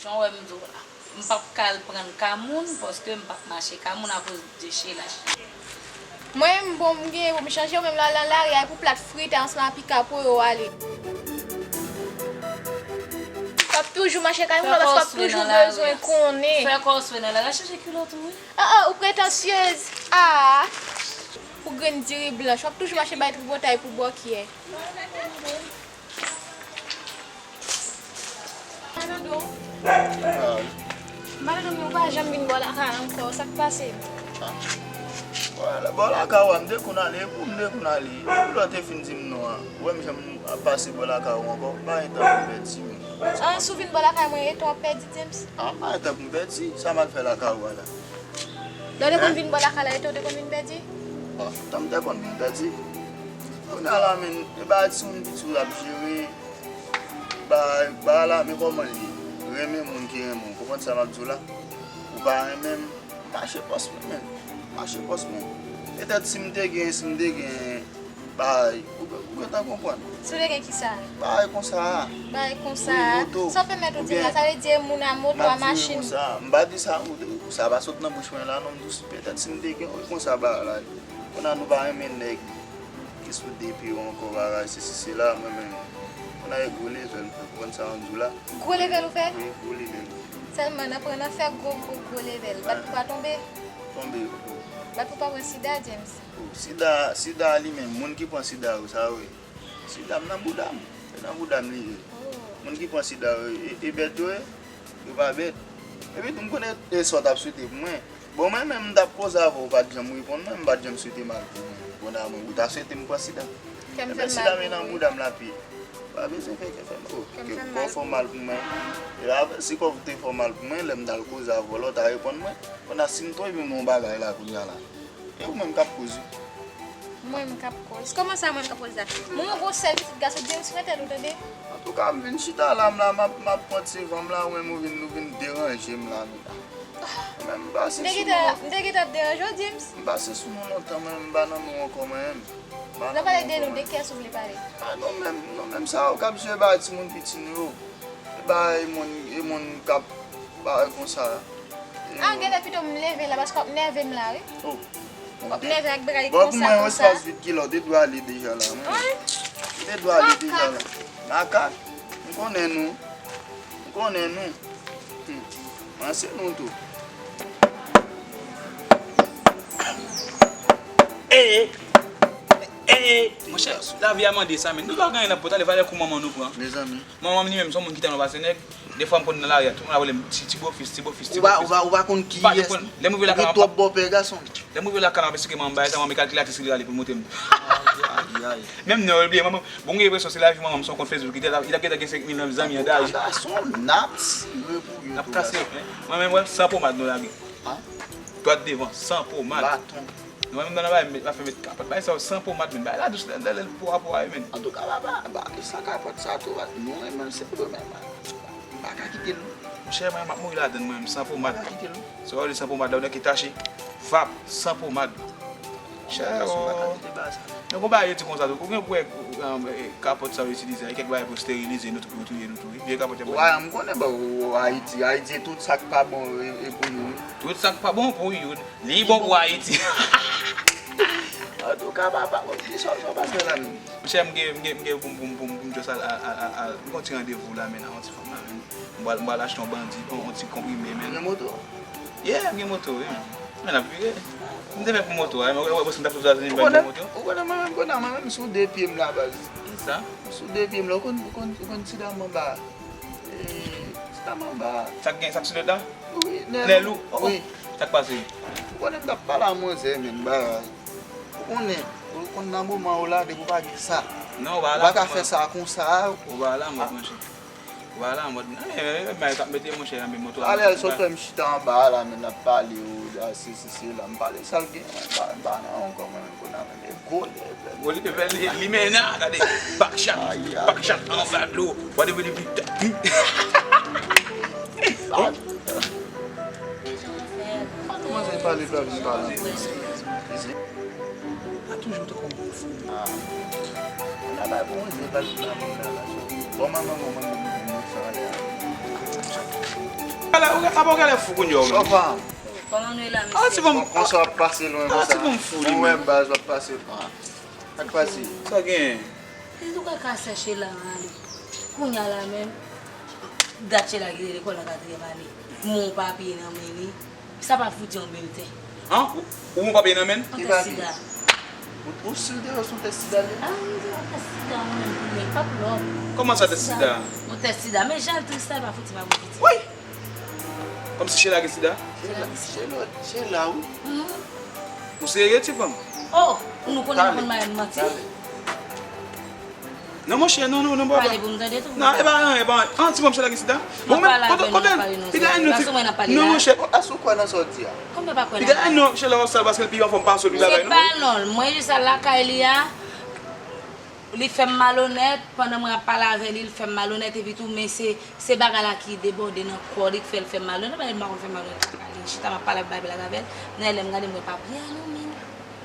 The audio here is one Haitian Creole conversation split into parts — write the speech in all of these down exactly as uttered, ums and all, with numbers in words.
Jan w wè m di w la, m p ap ka al pran ka moun, paske m p ap mache ka moun akoz de Sheila. Mwen menm, bon, m gen pou m chanje, ou menm la, la, lari a pou plat frit ansanm ak pika pou yo ale. W ap toujou mache kay moun, paske w ap toujou bezwen konnen. Fè kòswe nan lari a, chanje kilòt ou wi. Ah, ah, ou pretansyez. Ah, pou grenn diri blanch, w ap toujou mache bay tripotay pou bòkyè. Maldo, men ou pa janm vin bò lakay ankò, sa k pase? Bò la, bò lakay ou a, m te konn ale, epi m te konn ale. Epi lè w te fin di m non an, ou wè m janm ap pase bò lakay ou ankò, m pa gen tan pou m pèdi, men. An, si w vin bò lakay mwen, e tan w ap pèdi, James? An, m pa gen tan pou m pèdi, sa m al fè lakay ou a la? Lè w te konn vin bò lakay la, e tan w te konn vin pèdi? An, tan m te konn vin pèdi. Kounye a la, men, e bagay timoun piti w ap jere. Bagay, bagay la, men kòman l ye? Renmen moun ki renmen w. Konprann sa m ap di w la? Ou pa renmen m, mache pòs mwen, men. Mache pòs mwen. Petèt si m te gen, si m te gen bagay, ou, ou gentan konprann. Si w te gen kisa? Bagay konsa a. Bagay konsa a. Wi, moto. Sa w pèmèt ou di m la, sa vle di e moun a moto a, machin. M ap di w konsa. M pa di sa, ou, sa pa sot nan bouch mwen la, non, m di w si petèt si m te gen, wi, konsa bagay la ye. Kounye a nou pa renmen nèg ki sou de pye yo ankò, bagay, sesi, sela, mwen menm. Kounye a e gwo levèl m fè, konprann sa m di w la? Gwo levèl ou fè? Wi, gwo levèl. Sèlman nan pran nan fè gwo, gwo, gwo levèl. Bat pou pa tonbe. Tonbe. Bat pou pa pran sida, James. Oh, sida, sida li menm, moun ki pran sida yo, sa yo ye. Sida m nan bouda m. Se nan bouda m li ye. Oh. Moun ki pran sida yo, e, e bèt yo ye. Yo pa bèt. Epi tou, m konnen e sa w t ap swete pou mwen. Bon, mwen menm, m t ap koze avè w, ou pa t janm reponn mwen, m pa t janm swete mal pou mwen. Bon, a mwen, ou ta swete m pran sida. Kè m fè m mal pou ou. Ebyen, sida men nan bouda m l ap ye. Pa bezwen fè kè fè m. Oh, kè kò w fè w mal pou mwen. E la, si kò w te fè w mal pou mwen, lè m t al koze avè w la, w ta reponn mwen. Kounye a, si m tonbe nan yon bagay la, kounye a la. E ou menm k ap koz wi. Mwen m k ap koz. Kòman sa mwen m k ap koz la? Mwen yon gwo sèl pitit gason James Frentel ou tande? Antouka, m vin chita la, m la, m ap, m ap pran ti van m la, ou menm ou vin, ou vin deranje m la, menm. Ou menm m pase sou mwen. M te gentan ap deranje w, James. M pase sou nou lontan, mwen menm m pa nan nou ankò, mwen menm. M pa nan nou ankò, mwen. Lè w pale de nou, de kiyès ou vle pale? A, nou menm, nou menm sa yo k ap jere bagay timoun piti nou yo. E bagay moun, e moun k ap bagay konsa. Ah, genlè pito m leve la, paske w ap nève m la, wi. Oh. W ap nève ak bagay konsa, konsa. Bon, pou mwen, yon espas vid ki la, ou te dwe ale deja la, mwen. Wi. Ou te dwe ale deja la. Makak. Makak. M konnen nou. M konnen nou. Hmm. Mwen se nou tou. Ee! Ee! Monchè, lavi a mande sa, men nou pa gen anyen nan pòt, ale valè kou manman nou pran. Mezanmi. Manman m li menm se yon moun ki tèlman pase nèg, defwa m konn nan lari a, tout moun ap rele m ti, ti bofis, ti bofis, ti bofis. Ou pa, ou pa, ou pa konn kiyès. Ou pa konn. Lè m rive lakay, ou gen twòp bòpè gason. Lè m rive lakay, m ap eksplike manman m bagay sa, manman m e kalkilatris li rale pou l montre m. Ay, ay, ay. Menm non, yo bliye, manman, bon, m gen enpresyon se lavi manman m, se yon kont Facebook, li te, li t ap gentan gen senk mil nan zanmi an daj. Gason, n ap tire pou yo tou, gason. N ap kase, mwen menm, wè, san pomad nou lage. Dwat devan, san pomad. Baton. Nou menm nan bagay, m pa fè met kapòt. Bagay sa yo san pomad, men bagay la dous lè, lè, lè pou rapò a yo, men. Antouka, papa, ba, e san kapòt sa tou, nou renmen l, se pou nou menm. M pa ka kite l, non. Monchè, mwen, m ap mouri ladann, mwen menm, san pomad. M pa ka kite l, non. Se pa w di san pomad la, ou nan ki tache. Vap, san pomad. Monchè, gason, m pa ka kite bagay sa. Men gon bagay yo di konsa tou, ou gen pou wè, um, e, kapòt sa yo itilize a, e kèk bagay pou esterilize nou tou, pou yo touye nou tou, wi. Vye kapòt y ap bay nou. Wa, m konnen, bon, Ayiti, Ayiti, tout sa k pa bon, e, e pou nou, wi. Tout sa k pa bon pou youn, li bon pou Ayiti. Antouka, papa, bon, ki sa, sa w pral fè la menm? Monchè, m gen, m gen, m gen pou m, pou m, pou m, pou m just al, al, al, al, al, m gen yon ti randevou la, men, ak yon ti fanm la, men. M pral, m pral achte yon bandi, yon, yon ti konprime, men. Ou gen moto? Yeah, m gen moto, wi, men. Men, n ap vire. M te fè pou moto a, men, wè, wè, wè, si m t ap sot Etazini, m pa gen moto. Ou konnen, ou konnen mwen menm, konnen mwen menm, m sou de pye m la, baz. Kisa? M sou de pye m la, ou konn, ou konn, ou konn ti dam anba a. E, ti dam anba a. Sa k gen, sa k sou lòt la? Wi, Nèlou. Nèlou? Oh, oh. Wi. Sa k pase? Ou konnen m t ap pale a manzè, men, bagay. Ou konnen, ou konn nan moman ou la, depi w pa gen sa. Non, ou pa la, ou pa ka fè sa konsa. Ou pa la, mwen, monchè. Ou pa la, mwen, eh, eh, eh, eh, t ap mete, monchè, nan men moto a. Alè, sot lè m chita anba a la, men n ap pale, ou, a, se, se, se la. M pale sa l gen, mwen, m pa, m pa nan ankò, mwen, menm, kounye a, men, e gwo lè. Gwo lè, li, li men nan, gade, back shot, back shot, anba dlo, whatever the beat. Sa, sa manzè pale, pale, pale. A toujou te konn bon fou. Ah. Nan bay bon, manzè pale nan moun nan la. Bon, manman, bon, manman, bon, bon, bon, sa ale a. Ala, ou apa w genlè fou kounye a w menm? Kòman nou ye la, mesye? Ah, ti fanm. Konsa w ap pase lwen konsa. Ah, ti fanm fou li menm. Mwen wè baz w ap pase lwen. Sa k pase? Sa genyen? Li tou ka ka sèche la ale. Kounye a la menm, dat Chela ki te lekòl nan katriyèm ane. Mon papye nan men li. Sa pa fouti yon bilten. Han? Ou, ou mon papye nan men l? Yon tès sida. Ou, ou si l te wè se yon tès sida li? Ah, m di yon tès sida, mwen menm, pou mwen, pa pou lòt. Kòman sa, tès sida? Yon tès sida. Men jan l tris la, pa fouti pa pou piti. Woy! Kòmsi Chela gen sida? Chela, Chela, Chela, wi. Mhm. Ou serye, ti fanm? Oh, nou konnen, nou konn bay manti. Non, monchè, non, non, non, pale pou m tande tou. Non, e pa anyen, e pa anyen. An, ti fanm, Chela gen sida. Bon, men, kote, kote, piga non, ti, non, monchè. Asou kwè nan sa w di a? Kòm yo pa kwè nan bagay. Piga non, Chela w ap sal paske l pi anfòm pase w, pi bagay, non. Se pa non, mwen jis al lakay li a. Li fè m malonèt, pandan mwen ap pale avè li, li fè m malonèt, epi tou, men se, se bagay la ki debòde nan kò li k fè l fè m malonèt, paske m pa konn fè malonèt ak li. Chita m ap pale, ap bay blag avè l, nan lè m gade, m wè papye a nan men l.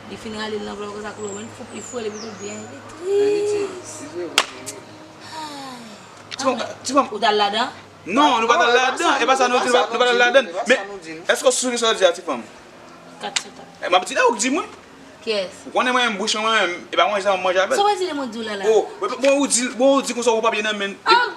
Li fin rale l nan vlò konsa, koulè w wè l fou, li fou, epi tou byen, li tris. Ay. Ti fanm, ti fanm. Ou t al ladan? Non, nou pa t al ladan, e pa sa nou di, nou pa t al ladan. Men, èske w sou sa w di a, ti fanm? Kat sou tab. E, m ap di la, ou k di mwen. Kiyès? Ou konnen mwen menm, bouch mwen menm, e pa manje sa m ap manje avè l. Sa w di lè mwen di w la la? Oh, bon, ou di, bon, ou di konsa ou papye nan men l. Ah,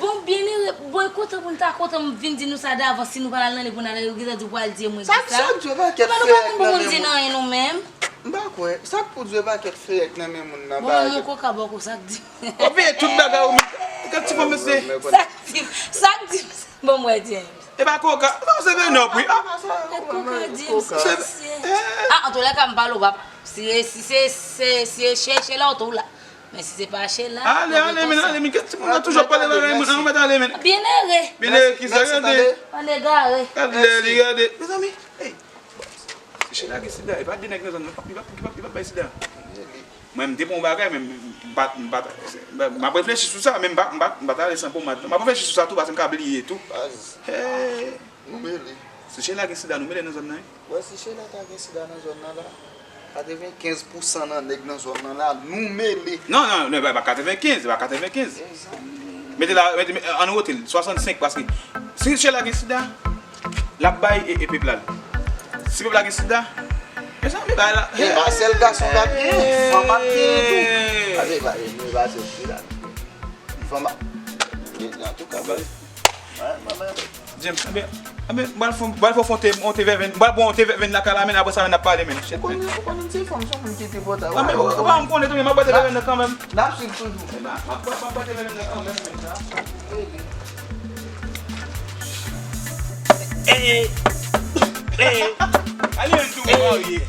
bon, byenere, bon, e kontan pou n ta kontan m vin di nou sa davan, si nou pa t al nan li pou n al, yo gentan di w pral di mwen sa. Sa k di w e pakèt feyèk nan men moun? Di nou menm. M pa kwè. Sa k pou di w e pakèt feyèk nan men moun nan? Bon, bagay. Bon, koka bòkò, sa k di. Ou peye tout bagay ou menm. Gad ti fanm mesye. Sa k di, sa k di, bon, mwen di. E pa koka. Non, se venop, wi. Ah. E koka di m, se mesye. Ah, antoulèka, m pale w pap. Si, si se, se, si e Chela, ou tou la. Men si se pa Chela, ale, ale, men, ale, men, kèt ti moun nan toujou ap pale bagay, moun nan, mèt ale, men. Byenere. Byenere, ki sa, gade. Ann egare. Gade, li, gade. Mezanmi, hey. Si Chela gen sida, e pa de nèg nan zòn nan, li p ap, li p ap, li p ap bay sida. Mwen, m te pran yon bagay, men m pa, m pa, m ap reflechi sou sa, men m pa, m pa, m pa t ale san pomad, non. M ap reflechi sou sa tou, paske m ka bliye tou. Baz. Hey. Nou mele. Si Chela gen sida, nou mele nan zòn nan, wi. Wè, si Chela ta gen sida nan zòn nan la, katrevenkenz pousan nan nèg nan zòn nan la, nou mele. Non, non, non, e pa katrevenkenz, e pa katrevenkenz. Egzakteman. Mete la, mete, mete, ann wote l, swasannsenk, paske si Chela gen sida, l ap bay e, e pèp la l. Si pèp la gen sida, mezanmi, bay la. E pa sèl gason k ap genyen, fanm ap genyen tou. Pase, pase, nou pase sida. Fanm ap, antouka, bay. Wè, mwen menm. James, anben, anben, m pral fè, m pral fè yon te, yon te vèvenn, m pral pran yon te vèvenn lakay la, men apre sa, men n ap pale, men. Ou konnen, ou konnen ti fanm, se yon moun ki te pòta. Anben, ou, ou pa m konnen tou, men m ap pran te vèvenn nan kanmenm. N ap swiv toujou. M ap, m ap, m ap pran te vèvenn nan kanmenm, men sa. Ey! Ey! Ale, yon tou marye.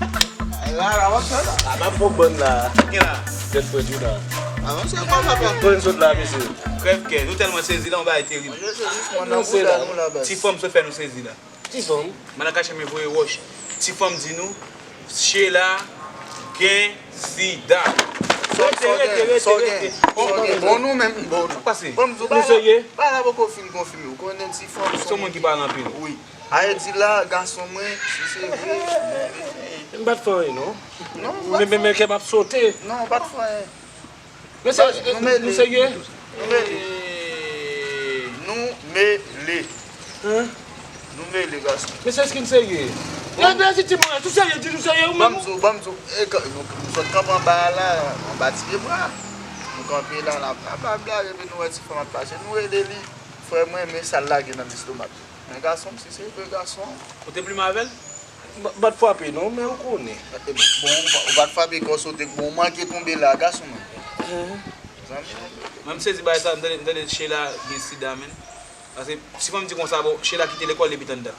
La, la, w ap fè la. A, m ap pran bann la. Gen la. Tèt frè Djuna. A, non, se pa papa. Kote n sot la, mesye? Krèvkè, nou tèlman sezi la, yon bagay terib. Mwen se jis mwen nan bouda nou la, baz. Ti fanm sot fè nou sezi la. Ti fanm? Mwen nan kache men voye wòch. Ti fanm di nou, Chela gen sida. Rete, rete, rete, rete. Bon, bon, nou menm, bon, nou. Sa k pase? Bon, m di w, nou serye? Bagay la poko fin konfime. Ou konnen ti fanm se yon moun ki pale anpil. Wi. Aye di la, gason mwen, si se vre. M pa t fè anyen, non. Non, men, men, men kè m ap sote. Non, ou pa t fè anyen. Mesye, nou mele. Nou serye? Nou mele. Nou mele. Hein? Nou mele, gason. Mesye, èske n serye? Bon. Rete isi, ti mwen, tou serye, di nou serye, ou menm? Ban m di w, ban m di w, e, nou, nou sot kanpe anba a la, anba ti pye bwa. Nou kanpe la, n ap, n ap, n ap blablare, epi nou wè ti fanm ap pase. Nou rele li, frè mwen, men sa l lage nan lestomak li. Men gason m, si se vre gason. Ou te plimen avè l? M pa t frape non, men ou konnen. E, bon, ou pa, ou pa t frape kò sote, bon, ou manke tonbe la, gason mwen. Zanmi. Mwen, m sezi bagay sa, m tande, m tande Chela gen sida, men. Paske si fanm di konsa, bon, Chela kite lekòl depi tanndan.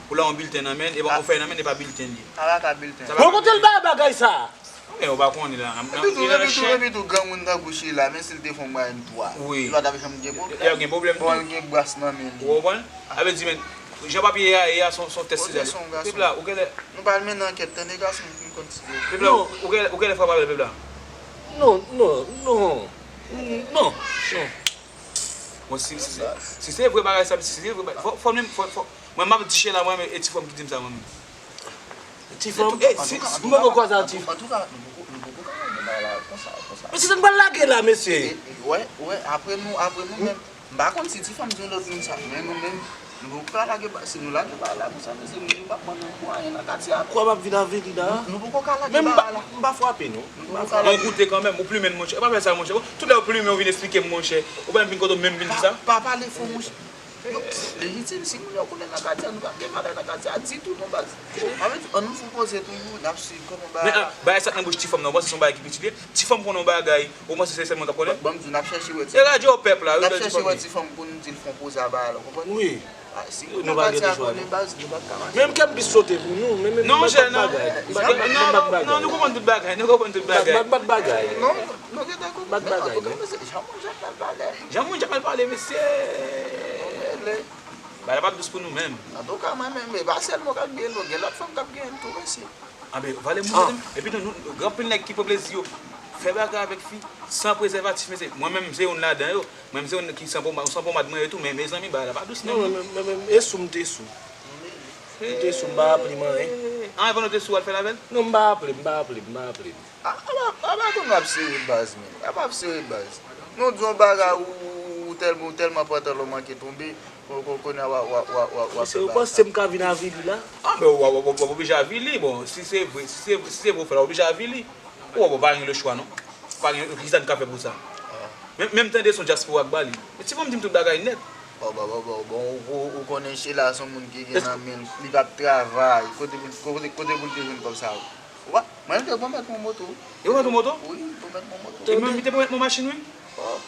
Ou la yon bilten nan men l, e pa yon fèy nan men l, e pa bilten li ye. Ala ka bilten. Bon, kote l bay bagay sa? Men ou pa konnen la. Epi tou, epi tou, epi tou, granmoun tankou Chela, men si l te fè yon bagay m twa. Wi. Li pa t ap janm gen pwoblèm. Li ap gen pwoblèm tou. Bon, l gen bras nan men li. Ou konprann? Sa vle di, men, jan papye a ye a, se yon, se yon tès sida. Pèp la, ou genlè. Nou pa al mennen ankèt, tande, gason, m konn ti. Pèp la, ou genlè, ou genlè frape avè l, pèp la. Non, non, non. Non, non. Bon, si, si, si, si se vre bagay sa, si se vre bagay, fò, fò menm, fò, fò, mwen, m ap di Chela, mwen, men, e ti fanm ki di m sa, mwen menm. Ti fanm? E, si, si, mwen poko kwaze ak ti fanm. Antouka, nou poko, nou poko ka lage bagay la konsa, konsa. Men se sa n pral lage la, mesye. E, e, wè, wè, apre nou, apre nou menm. M pa konn si ti fanm di yon lòt moun sa, men nou menm, Nou poko ka lage ba, si nou lage ba la konsa, mesye, nou pa pran nan pou anyen nan katye a. Kwa m ap vin avili la? Nou poko ka lage ba la. Men m pa, m pa frape, non. Nou poko ka lage. Mwen koute kanmenm, ou plimen m, monchè. E pa fè sa, monchè. Tout lè ou plimen, ou vin esplike m, monchè. Ou pa menm vin kote m, menm vin di sa. Pa, pa pale fò, monchè. Lejitim, si moun yo konnen nan katye a, nou pa gen valè nan katye a ditou, non, baz. Sa vle di, ann nou fè yon poze toujou, n ap swiv kòman bagay la. Men, ah, bagay sa k nan bouch ti fanm nan, ou panse se yon bagay ki piti l ye? Ti fanm konn yon bagay, ou panse se sèl mwen k ap konnen? Bon, m di w, n ap chèche wè ti fanm. E radyo pèp la, wi, tande fanmi. N ap chèche wè ti fanm pou n di l fè yon poze a bagay la, w konprann? Wi. Ah, si moun nan katye a konnen, baz, nou pa t ka mache. Menm kè m plis sote pou nou, men, men, non, monchè, non. Non, non, non, nou konprann tout bagay, nou konprann tout bagay. M pa t bat bagay. Non, nou gentan konprann. M pa t bat bagay, non. Antouka, mesye, jan moun jan mal pale. Jan moun jan mal pale, mesye. Bagay la p ap dous pou nou menm. Antouka, mwen menm, e pa sèl mwen k ap genyen l, non, gen lòt fanm k ap genyen l tou, mesye. Anben, valè moun, epi tou, nou, gen anpil nèg ki pran plezi yo fè bagay avèk fi san prezèvatif, mesye. Mwen menm, m se youn ladan yo. Mwen menm, se youn ki san poma-, san pomad mwen ye tou, men, mezanmi, bagay la pa dous, non, menm. Men, men, men, e sou m te sou. M te sou, m pa raple m anyen. An, anvan nou te sou, w al fè l avè l? Non, m pa raple m, m pa raple m, m pa raple m. A, a pa, a pa konn w ap sere baz, men. A pa ap sere baz. Nou di yon bagay, ou, ou, ou tèlman, ou tèlman pantalon manke tonbe, kon, kon, kounye a w ap, w ap, w ap, w ap, w ap fè bagay sa. Mesye, ou panse m ka vin avili la? A, men w, w, w, w ap oblije avili. Bon, si se vre, si se, si se vre w fè l, w oblije avili. Ou wè, bon, pa gen lechwa, non. Pa gen, kisa n ka fè pou sa? Men, men m tande se yon dyaspora k ba li. Men ti fanm di m tout bagay nèt. Bon, bon, bon, bon, bon, ou, ou, ou konnen Sheila se yon moun ki gen nan men l, li p ap travay. Kote pou, kote, kote pou l te jwenn kòb sa yo? Ou pa, mwen, m te pwomèt mwen moto. Yo pwomèt ou moto? Wi, m pwomèt mwen moto. E mwen, m te pwomèt mwen machin, wi. Oh.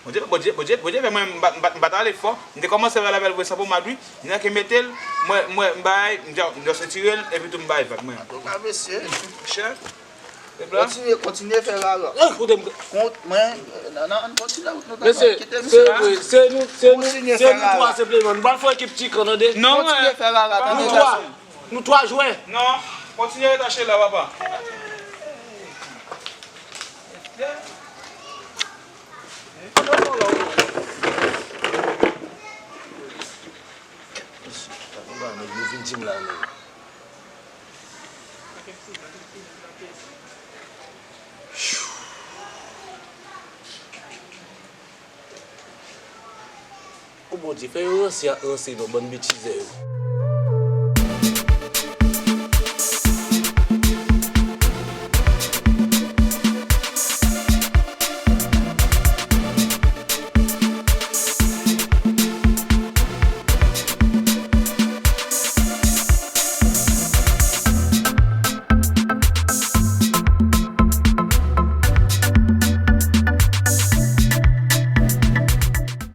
Bondye, Bondye, Bondye, Bondye fè mwen, m pa, m pa, m pa t ale fò. M te kòmanse avè l, avè l vre san pomad, wi. M te mete l, mwen, mwen, m bay, m di, m di, retire l, epi tou m bay vag mwen. Antouka, mesye. Chè. Kontinye, kontinye fè rara. Mwen, nan, nan, kontinye wout nou ta fè. Mesye, kite misye la. Se nou, se nou, se nou twa senpleman. Nou pral fè ekip ti kan, tande? Non, kontinye fè rara, tande, gason. Nou twa jwè. Non, kontinye rete chèlè la, papa. Yo vin di m la menm. O Bondye, fè yo ranse ak ranse non, bann betizè yo.